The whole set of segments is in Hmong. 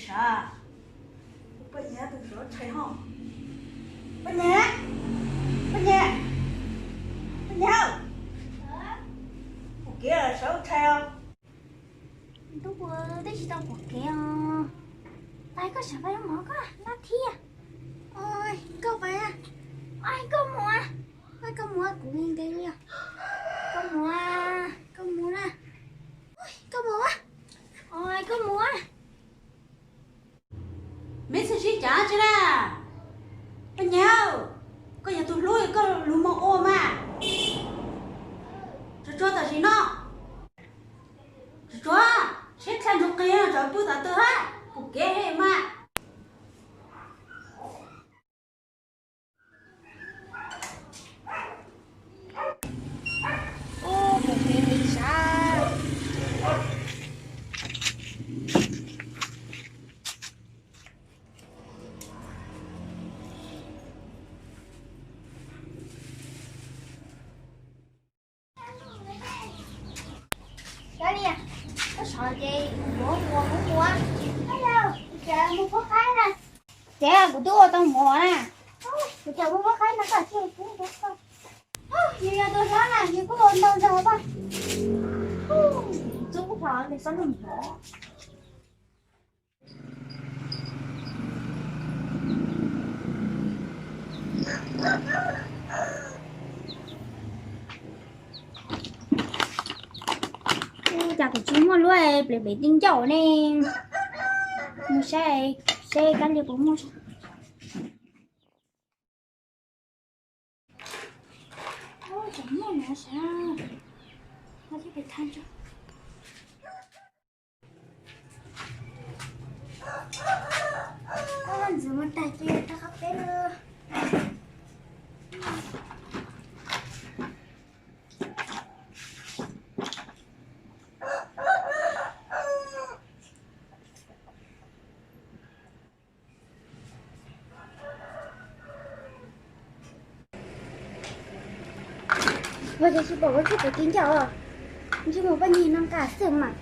Sav, poj niam tus sawv tshais ho. Poj niam, poj niam, poj niam, pom kev sawv tshais os. Tub, kuv twb tsis tau pom kev os. Pais, koj sawv pais mov koj lab thiab. Oj, koj pais, oj, koj mus, oj, koj mus, kuv nkees li os. Koj mus, koj mus na. Oj, koj mus, oj, koj mus. Meb txhaj sib cav tsi na. Poj niam, koj yog tus hlub koj lug moog ua mas. Tsuag tsuag tam sim no. Tsuag tsuag, seb dlha ntsug qig no tsam pw tom tw hab, pom kev heev mas. Ub, pom kev heev sav. Koj li, koj sov ces yuav mus mus mus. Ces kuv twb ua tau mov na. Kuv cov muab muab qaib no koj cia kuv ua koj. Yus yog tus hlob na yus kuj ua ntau ntau paj. Txub hlo nws xob lub mov. Ua cas kuv tsis muaj lub plev plev ti ncauj ne? Mus saib seb kab li puas muaj. Tseem muaj na sav, ho thiaj pem thaj tso. Ntxim mus tag ces rov qab peb lawm. Ua cas tsis pom kuv tshuaj pem ti ncauj os? Ntshe mus poj niam no nqa xwb mas.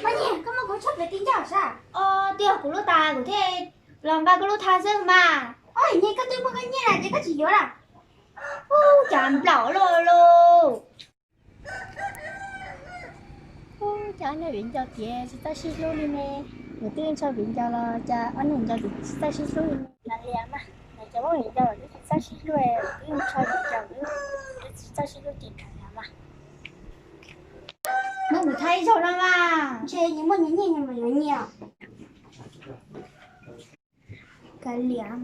Poj niam, koj muab kuv tshuaj pem ti ncauj sav? Os, twb yog kuv lub tas kuv thiaj los nqa koj lub thaj xwb mas. Os, nyias koj twb muaj koj nyiaj lawm ces koj tsis yuav lawm. Ub, cas nplaum luaj lauj. Ub, cas ob niag viv ncaus tiav tsis txawj sib hlub li ne. Nws twb ntshaw viv ncaus los cas ob niag ncaus tiav tsis txawj sib hlub li ne. Kav liam mas, nws cov muaj viv ncaus twb tsis txawj sib hlub, twb ntshaw viv ncaus twb tsis txawj sib hlub ces kav liam mas. Muab kuv thaj ib zaug no mas, ntshe nyias muaj nyias nyiaj nyias mam yuav nyias. Kav liam.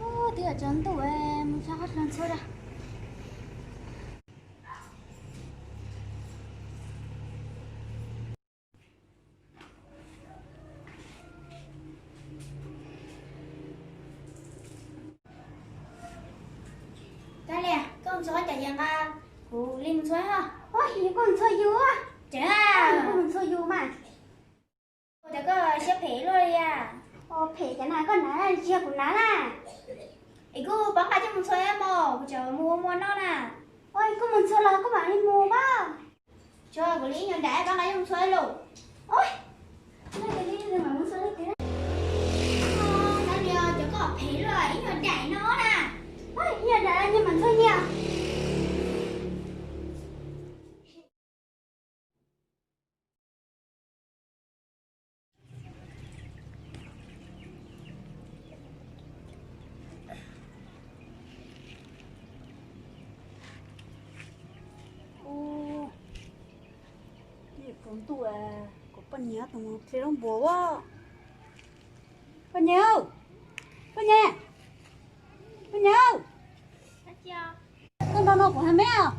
Ub, twb yuav tsaus ntuj, mus tso qhov hlua ntxhua da. Kav liam, koj mus ntxhua cov yas nqa kuv li mus ntxhua ho. Ub, yus kuj mus ntxhua yus. Tseem, yus kuj mus ntxhua yus mas. Ua cas koj siab phem luaj li a? Phem cas na, koj hnav tsis yog kuv hnav na. Es kuj pab nqa coj mus ntxhua mog, kuv tseem mus ua muag noj na. Ua kuj mus ntxhua los koj mam li mus mas. Tso kuv li ib nyuag nraim pab nqa coj mus ntxhua lauj. Hnov li cov koj phem luaj ib nyuag nraim no na. Ib nyuag nraim nyias mam ntxhua nyias. Ub, tsaus ntuj, kuv poj niam tus mus dle zaub npua a. Poj niam, poj niam, poj niam, koj nrog no kuv hais meb os.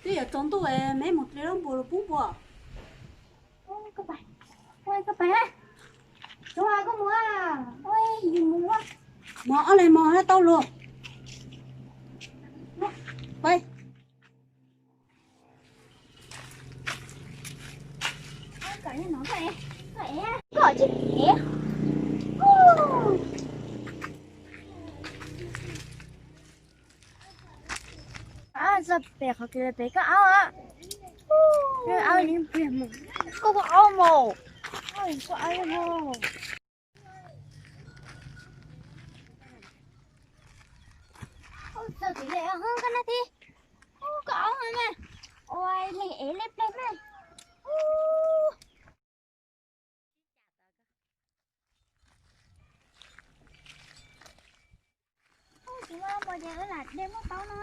Twb yuav tsaus ntuj, meb mus dle zaub npua los pub npua. Koj pais, koj pais, koj mus, yus mus. Mos ob leeg mos tau luag. Pais. Koj ev, koj ev, koj tsis ev. Txog pem qhov kev pem koj aub a. Aub li pliag mus. Koj, koj aub mus. Koj aub mus. Txog kev pem koj na thiab. Koj aub na. Ua li ev li pliag na. Tsis muaj mus ces wb lam de muab tau no.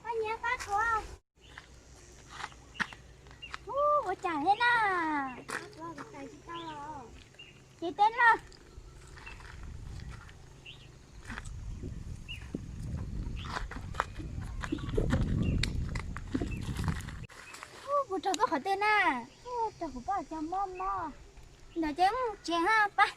Koj nyiam qab tsuav. Ub, ua cas thiab na? Ces teb lawm. Ub, puas raug koj qhov twg na? Ub, raug kuv poj cov mob mob. Ntawd ces mus tsev na pab.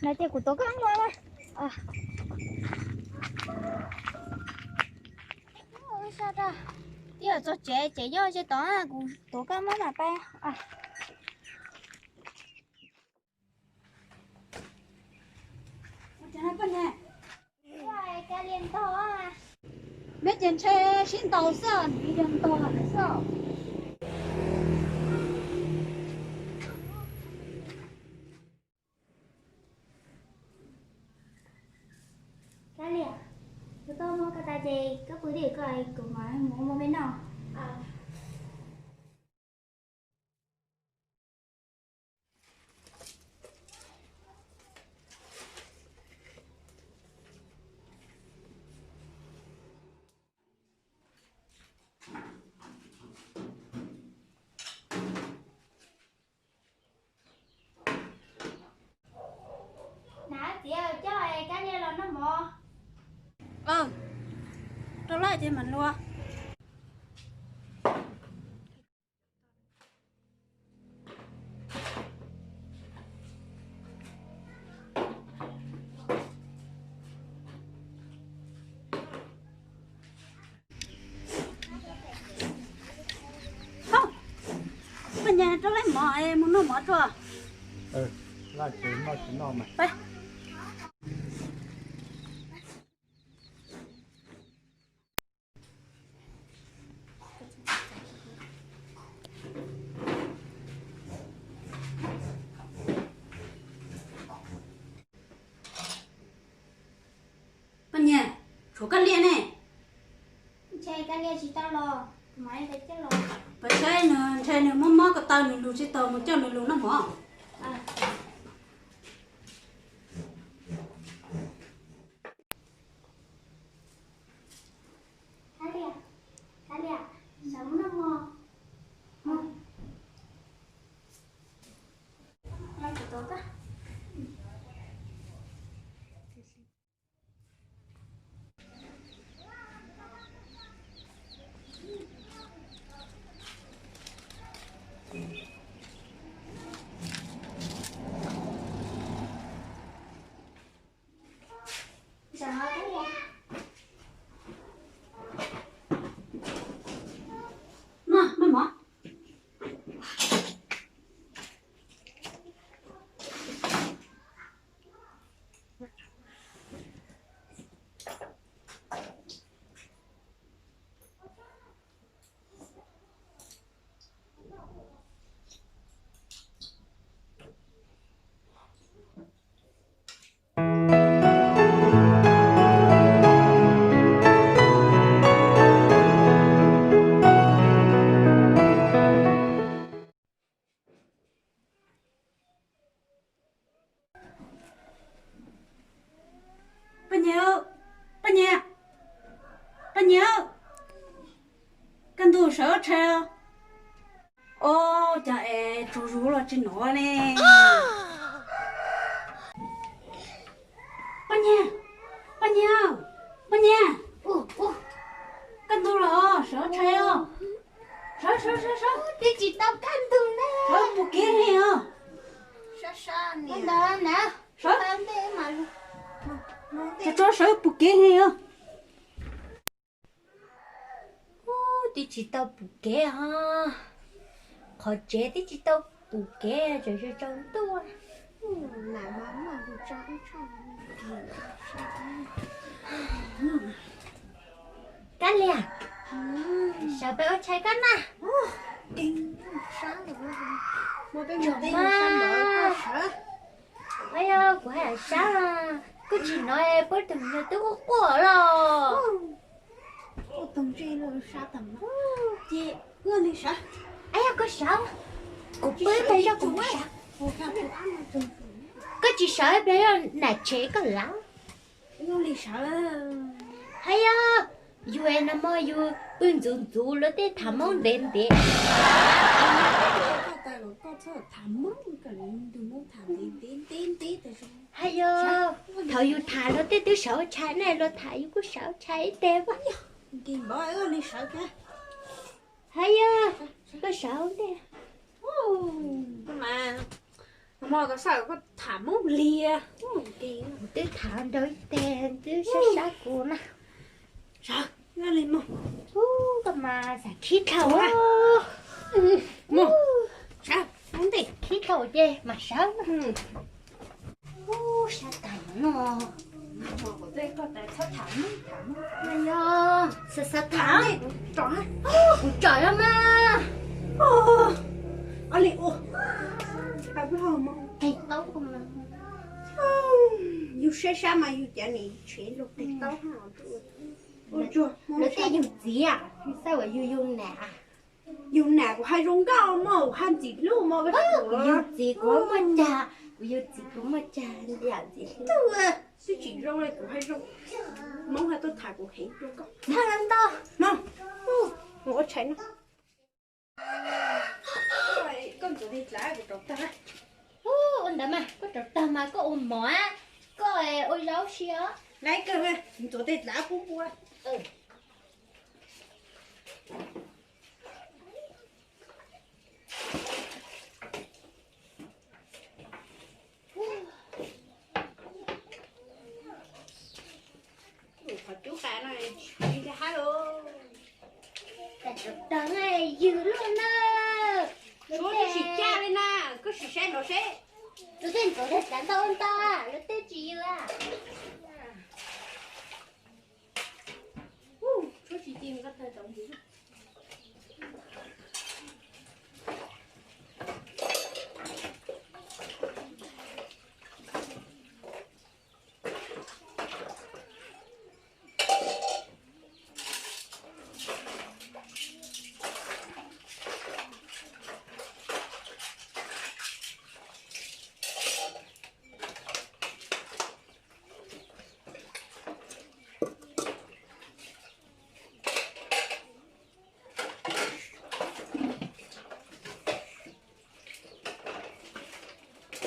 Ntawd ces kuv tuav koj mus. Ib yam txog tsev ces nyob ze tod, kuv tuav koj muab mam pab. Neb ces ntshe sib ntaus xwb, nws yog ntaus xwb. Kab Liam, kuv tuaj muab koj tas ces koj pw twj ywm, kuv mam mus ua mov peb noj. Nav, txiv, coj Kab Liam los noj mov. Rau lawm ces mam los. Koj nyiam rau lawm mov es mus noj mov tso. Koj nyiam, tshuav Kab Liam ne. Ntshe Kab Liam tsis tau los, kuv mam li pab coj los. Pab saib nws, ntshe nws mob mob ko taw, nws lus tsis tau, mus coj nws lus noj mov. Kab Liam, Kab Liam, sawv mus noj mov. Sawv tshais os. Os, cas es tsaug zog los tsis hnov ne. Poj niam, poj niam, poj niam, kaj ntug los sawv tshais os. Sawv, sawv, sawv, sawv. Twb tsis tau kaj ntug na. Sawv puv kev li os. Sawv, sawv, sawv puv kev li os. Ub, twb tsis tau puv kev os. Qhov tsev twb tsis tau puv kev, tseem tsaus ntuj. Kab Liag, sawv peb ua tshais koj na. Tsom mas. Ua yog kuv hais sab, koj tsis hnov puab tus me nyuam twb quaj quaj los. Ua yog koj sawv, kuv pw pem zog kuv sawv. Koj tsis sawv pem zog nam tsev koj lav. Hais yog, yus no mas yus pw ntxuv ntxuv luag tej tham Hmoob ntev ntev. Hais yog, thaum yus tham luag tej twb sawv tshais ne, luag tham yus kuj sawv tshais ib teg. Hais yog, koj sawv ntej. Kuv twb tham nrau ib teg twb sab sab kuv na. Ub, koj mas xav khib dhau. Khib dhau ces mas sawv. Ub, sab tas no. Xav xav tham, kuv tsom los mas. Yus saib sab mas yus cav nim tshev luag tes taub. Luag tej yug txiv, xav ua yug yug nam. Yug nam kuv hais zoo nkauj mog, kuv hais ntxim hlub mog. Yug txiv kuv muaj cag, kuv yug txiv kuv muaj cag, ntxim hlub. Twb tsis zoo li kuv hais zoo. Hmoob hais tuaj tham kuv heev rau koj. Txhaj ntau. Mus ua tshais no. Koj ntxuav tes dlav kuv rauv tag. Ua ntawd mas koj rauv tag mas koj ua mov, koj ua zaub si os. Laiv kawg, ntxuav tes dlav pub npua. Qhov cub qas no tsis hab los. Ywg luaj na. Suav twb tsis caj li na, koj sim saib nrov seb. Luag tej ntxuav tes dlav ntau ntau, luag tej tsis ywg. Tshuav tsis ci koj tawg tau ntxiv.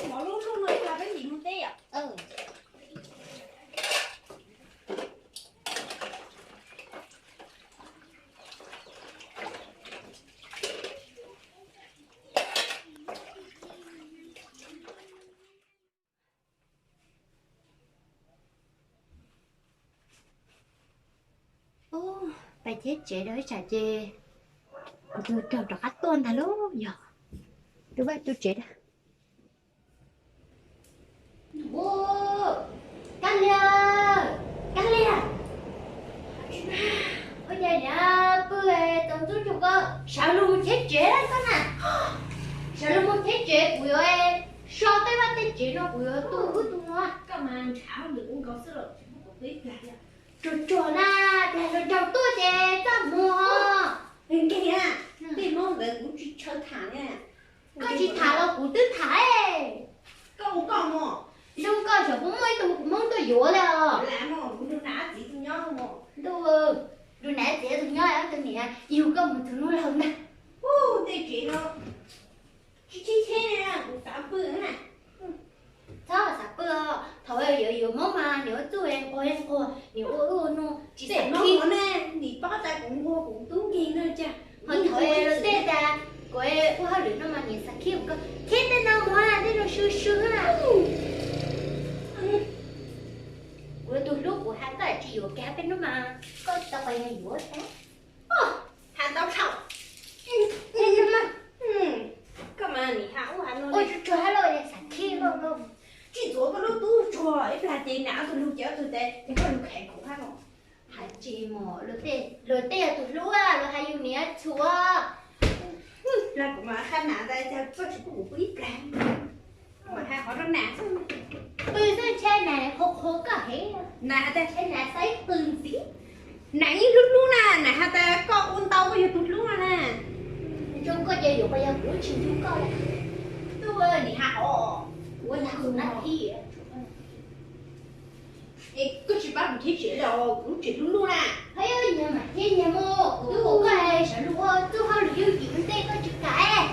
Mov lub lub no ib pab peb ntim mus teb yom. Pais cheb tsev rau ib tsam ces kuv tus raug rov qab tuaj ntag lauj. Yog, tus vaj tus tsev da. Kab Liag, Kab Liag, ua cas niam pw tau ntxub cuag koj, sawv los mus cheb tsev koj na. Sawv los mus cheb tsev kuv yuav so tej vaj tej tsev no kuv yuav tu wb tu no. Koj mas ntshav lwm ub nkaus xwb los tsis pub kuv peb plag li. Tsuag tsuag na, plag tsuag tsuag tuaj ces txaj muag. Nkeeg na, tej Hmoob ntawd kuv tsis tshawj tham na. Koj tsis tham los kuv twb tham. Koj ua koj mus. Zoo koj xyov puas muaj ib tug Hmoob tuaj yuav li os. Lam mus, kuv nrug nam txiv tus nyob mus. Ntuj, nrug nam txiv tus nyob tus niam, yug koj mus tus hnub laug Niam ua ub ua no tsis xav khib. Nim pab tas kuv nquag kuv tub nkeeg no cas. Ho thaum los tej tas kuv ua hauj lwm no mas niam xav khib ko, khib tej no mus, tej no sw sw na. Kuv tus hlub kuv hais koj tsis yuav kiag peb hnub mas koj tau qhov yog yuav thiab. Has ntau tshauj. Koj mas nim has ub has no. Ua tsuag tsuag hab lauj, xav khib lauj. Tsis txuav koj lub tub tsuag ib plag ces nam ob tug lug ces ob tug tes ces koj lug khaiv kuv hab no. Hais tsis mos, luag tej yog tus hlub luag hais yus niam txhua. Plag kuv mas hab nam tas koj tsis pub kuv pw ib plag. Mas has qhov rau nam xwb. Pw xwb ntshe nam qhuav qhuav koj heev. Nam has tas ntshe nam xav ib qws ntxiv. Nam yeej hlub hlub na, nam has tas koj ua ntau koj yog tus hlub no na. Zoo koj ces yuav, koj yog kuv tsis hlub koj. Tub nim has os, kuv ua nag hum nab hi. Es koj tsis pab kuv thiab tsev los kuv lub tsev hlub hlub na. Hab yog nyias mam thiab nyias mus, kuv ua koj sawv lug ua txuj hauj lwm yooj yim ua ntej koj tsis kam,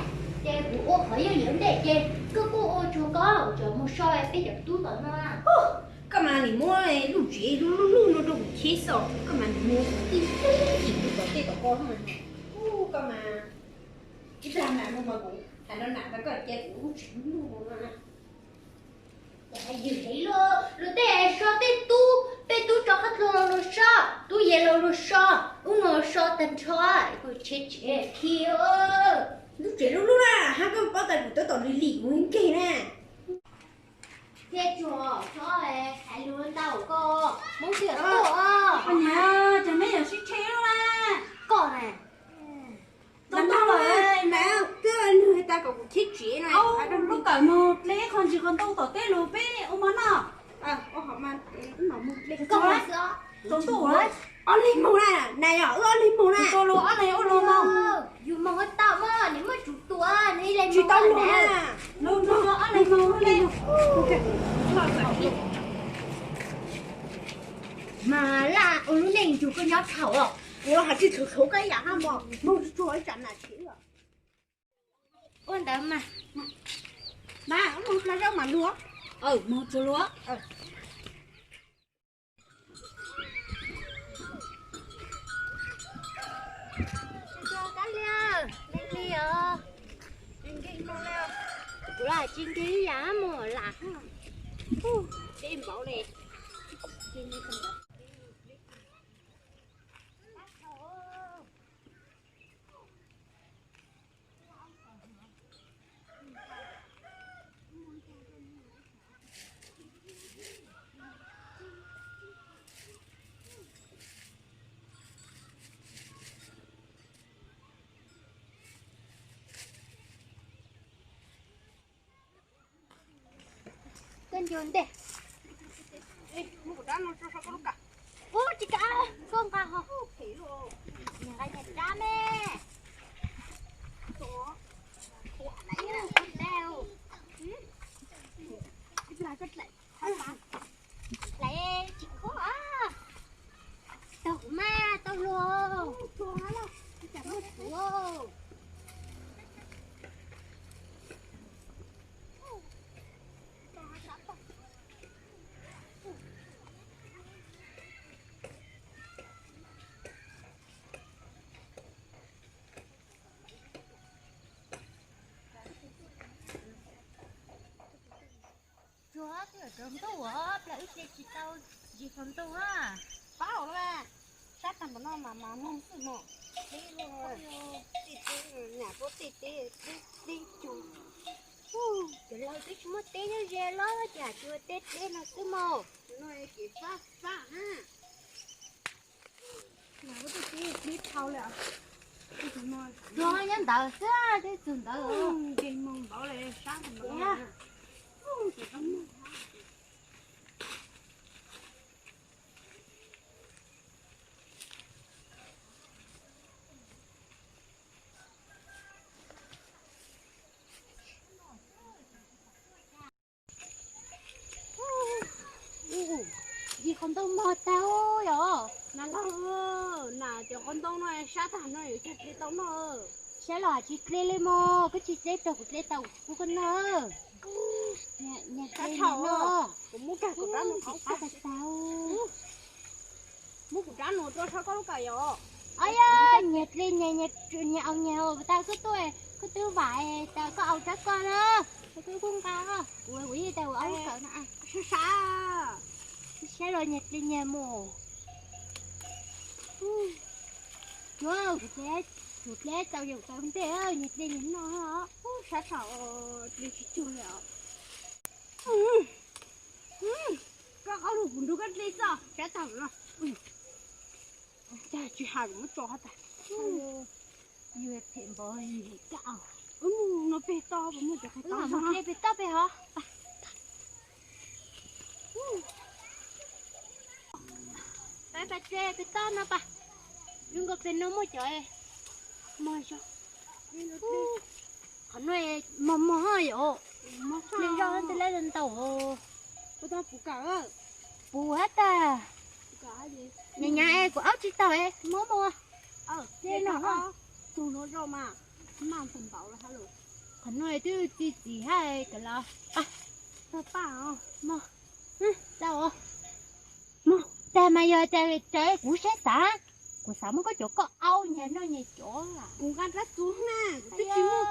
ces kuv ua qhov yooj yim ua ntej ces koj kuj ua tsuag koj, cov mus so peb cov tub tom no. Koj mas nim muab lub tsev hlub hlub no rau kuv thiab xwb, koj mas nim muab tib tib yim rau tom tej tom ko. Koj mas ib plag nam no mas kuv hais rau nam tas koj cia kuv lub tsev hlub hlub no. Ces hais yws heev lauj, luag tej so tej tub, peb tub tso qab dlua los luag so, tub yev los luag so, ub no so tag nrho, kuv tsev tsev khi. Lub tsev hlub hlub na, hab koj paub tas kuv tab tom lig lig kuv nkeeg na. Thiab tsuag txhob hais lus ntau koj, Hmoob twb tuaj os. Cas meb yuav sib tsheej lub na? Koj na. Tau tau lawm, twb nug tas kom kuv cheb tsev no. Lub kawm mus dle qhov ntsis qhov ntoo tom teb lug peb ua mov noj. Tsaus ntuj, ob leeg mus na, na yog wb ob leeg mus na. Tau lug ob leeg ua lug mus. Yus mus tau mas nws muaj tsum tua, nws ib leeg tsis tau lug na. Lug lug ob leeg mus le. Mas laj ua lub neej yug koj nyob thaum os. Kuv los hais tsis txhua txhua koj ib yam hab mog, moog tsuag ib tsam nam tsev. Ua ntawd mas, mas moog dlua zaub mas lug. Moog tsuag lug. Kab li, li os. Kuv los tsis nkeeg ib yam hab mog lam. Deb npaum li. Koj nco ntej. Ub, tsis kav, koj nqa ho. Nqa nyias rab me. Hlais tsis khuab. Taug kuv mas, taug lug. Tsuag twb yuav tsaus ntuj os, plag wb hle tsis tau zis qhov ntoo a. Paub lawm, sab tag npaum no mas mas moog xwb mog. Nyam puab tej teb deb cug. Cov laus twb tsis muaj teb nyob ze los cas tsis ua teb deb no xwb mog. No ces fab fab na. Tsuag nyob ntawd xwb, twb txug ntawd. Zis qhov ntoo mog tag yom. Nas laug, nas cov qhov ntoo no sab tag no yuav cog dle tau noj. Saib los tsis dle li mog, koj tsis dle rau kuv dle tau kuv pub koj noj. Sab thaum no kuv muab kag kuv rab no qab tag tag. Muab kuv rab no rau sab koj lub kawm yom. Os yog nyias dli nyias, nyias au nyias tau koj tuaj, koj twb vam tas koj au rab koj na, koj twb kuj nqa, kuv kuv yeej tas kuv au lub kawm na. Sab sab, sab los nyias dli nyias mus. Yuav, kuv dleb tau yaum tau ntej, nyias dli nyias noj. Sab thaum dli tsis tsuag li os. Koj qab lug kuv nrug koj dli xwb, sab thaum no. Cas tsis hais kuv muab tso hab tas. Yus phem npaum li koj. Wb mus no pem toj, puas muaj cov qhov toj? Mus dle pem toj pem hov. Pab pas dle pem toj no pas. Zoo nkaus pem no muaj cov mos zog. Qhov no mos mos yom. Nws zoj ntawd lawm ntau. Puv hab tas. Nyam nyam es kuv aub tsis taug es muab mus. Dle no. Tug no zoj mas maj ntau ntau lawm hab los. Qhov no twb txi txiv hab kawg los. Tau paj os. Mog, tau os. Mog, tag mas yog tas kuv saib xav, kuv xav muab koj cov koj aub nyias noj nyias cov. Kuv nqa rab txuv na, kuv twb tsis muaj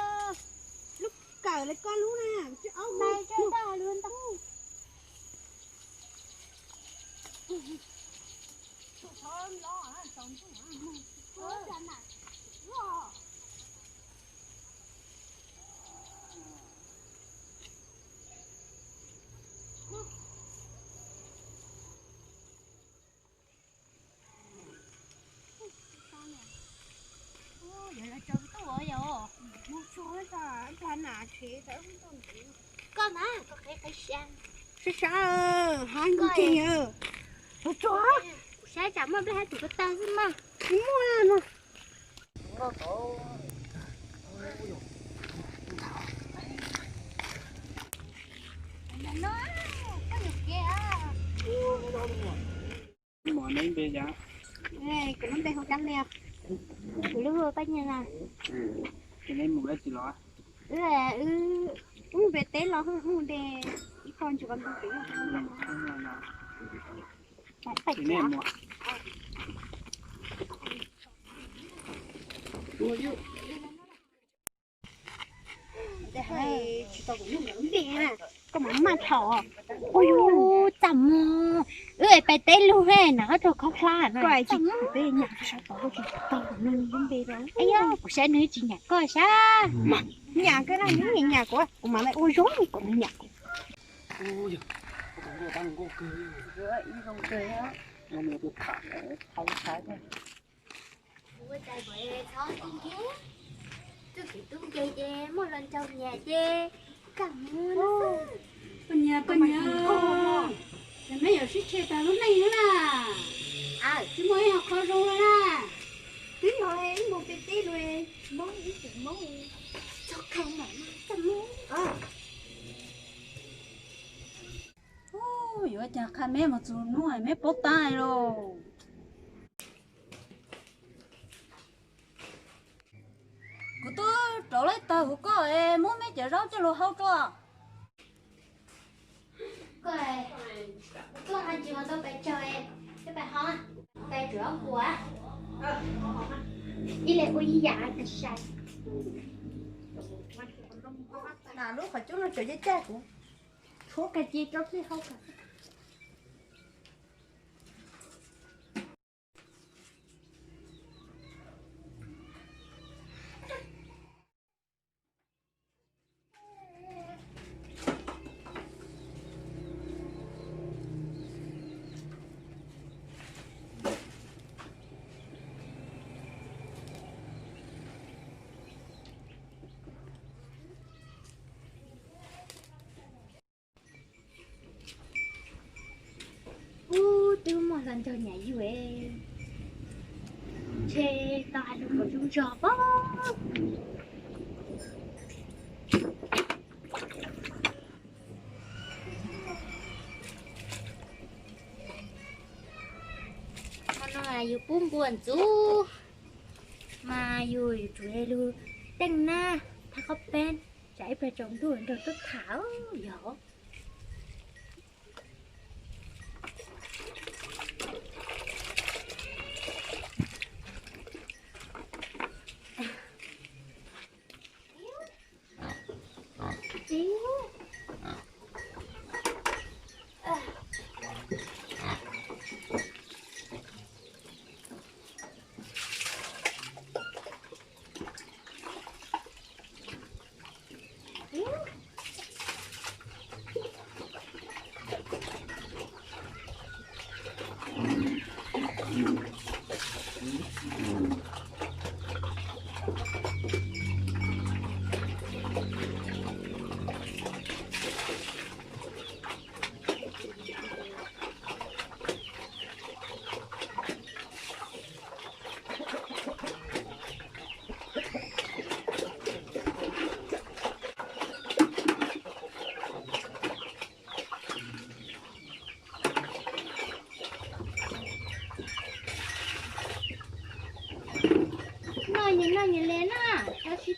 lub kawm li koj lub na, kuv tsis aub mus. Yog los tsaus ntuj os yog. Koj na, koj qheb qheb siab. Sab sab, hab nkuj tseeg. Tsuag tsuag. Kuv saib tsam muaj nplej hab tus ko taw xwb mas. Tsis muaj no. Kuv lub npe hu Kab Lias. Kuv lub hu Paj Nyiag na. Ces neb mus dab tsi los? Wb, wb mus pem teb los, wb mus de ib qho ntsuav ntoo pem. Koj mam maj thaum. Ua yus txaj muag. Wb pais teb lug he na, koj rau khaub hlab na. Kuv saib nws tsis nyam koj sab. Nyam koj na, nws nyam kuv, kuv mam li ua zoo kom nws nyam kuv. Ua cas txhob txij nkeeg, txoj kev tub nkeeg ces muaj hluas nraug nyiam ces kam mus. Koj nyiam, koj nyiam, ces neb yuav sib tseg tag lub neej na. Tsis muaj ib qho zoo li na. Twb yog ib mus pem teb lug, Hmoob ib tsev Hmoob, txog qhov mam txaj muag. Yuav cas qha meb mus txug hnub meb paub tab lauj. Kuv twb rauv lawm tag huv koj es muab meb cov zaub coj lug hau rua. Koj, koj ho tsis ho tau pais tsawg, peb pais ho, pais tsuav kuv ib leeg ua ib yam sai. Lub qhov cub no tseem caj caj kuv, tshuav kag ci rau peb hau kag. Ub, twb muaj hluas nraug nyiam yus. Ntshe tau hais lus kom zoo zog pob. Qhov no yus pub npua ntxuv, mas yus yuav tsum lug teej nab thab qhob peeb, tsam ib pliag tsaus ntuj nrog tub tham yog.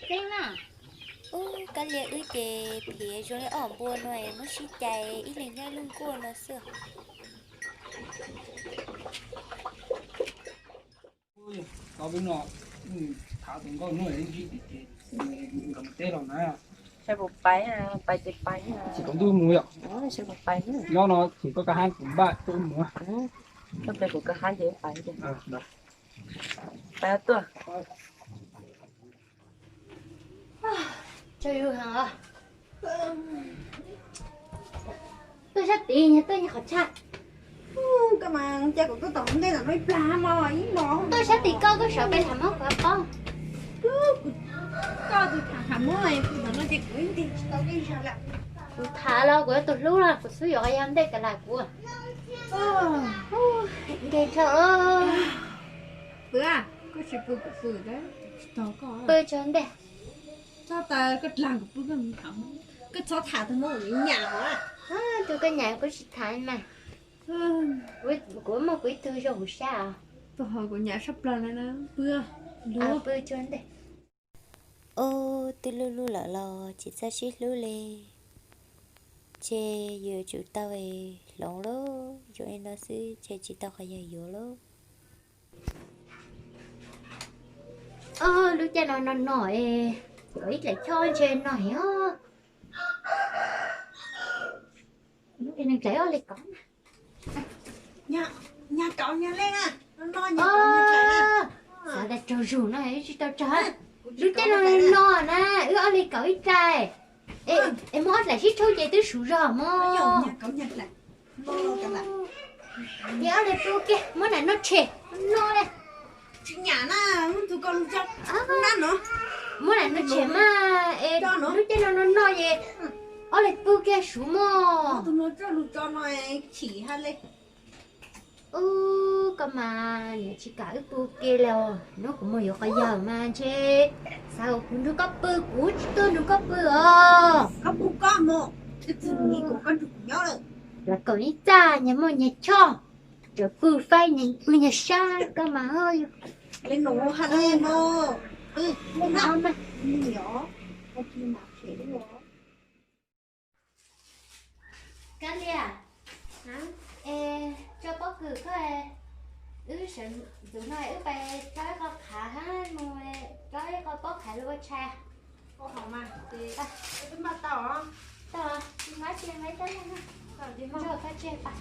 Xeeb na. Ub, kab lia wb ces phiav zoo li ob npua no es muab sib cais ib leeg nyob ib lub nkuaj no xwb. Tau peb no, thav tus nkauj no ntsib tim ces nkawd mus teb los na. Saib puas pais, pais ces pais. Tsis tau ntuj mus yom. Saib puas pais. Nyob no tseem koj ka hab kuv npaj tuaj mus. Koj pais kuv ka hab ces pais. Pais tuaj. Tsaug zog heev os. Tuaj sab tid, tuaj nyob qhov tshaj. Koj mas cia kuv tuaj tom ntej no ib plag mog, ib mos. Tuaj sab tid koj, koj sawv pem tham muab kuv paub. Koj tus tham tham muab, kuv tham no ces kuv ib ntiag tsis tau tej zog lawm. Kuv tham los kuv yog tus hlub los kuv xub yuav qhov yog ntej ka lam kuv. Nkeeg tshaj. Pw, koj tsis pw kuv pw, tsis tau koj. Pw tsaug ntej. Txhob taw koj dlaag kuv pw, koj mus tham, koj txhob tham tug muab kuv nyam os. Tug koj nyam kuv tsis tham mas. Kuv muaj kuv ib tug zoo huv sab os. Tug ho kuv nyam sab plawg na, pw, pw tsaug ntej. Ub, twb hlub hlub lawm los tsis txawj sib hlub li. Ces yuav tsum tau hloov lauj, yuav li no xwb ces tsis tau qhov yog yuav lauj. Ob lub caij no no no es, kom ib dlaim choj ntshe no heev os. Lub caij no dlaim ob li kauv. Nyag kauv nyag lej na, no nyag kauv nyag dlaim na. Xav tas tsaug zug no tsis tau tsaug. Lub caij no no na, wb ob li kauv ib dlaim. Es muab ob dlaim sib tshuab ces twb suv zog mog. Ces ob li pw kiag, muab lam noj tshem no li. Tsis nyam na, tug ko lug tso, nab no. Muab lam noj tshem mas, es lub caij no no no ces ob li pw kiag suv mog. Tug no tso lug tso no chim ha le. Ub, koj mas niam tsis kam wb pw kiag li os. Hnub kuv mus yuav quas yawg mas ntshe xav kom kuv nrug koj pw, kuv tsis tuaj nrug koj pw os. Koj pw koj mus, ib txwm nim kuv koj nrug kuv nyob lawm. Los kom ib txaj nyag muaj nyag choj, tseem pw faib nyag pw nyag sab koj mas. Li no ha le no, pw, pw no mas. Kab Lia, es tso pob kws koj, wb sawv ntxov no wb pais tso ib qho qhav hab mus tso ib qho pob qhav lug ua tshais. Ua hauv mas ces twb npaj tau. Tau, tsis npaj ces npaj ib tsob neeg na. Nrog koj tseg pas.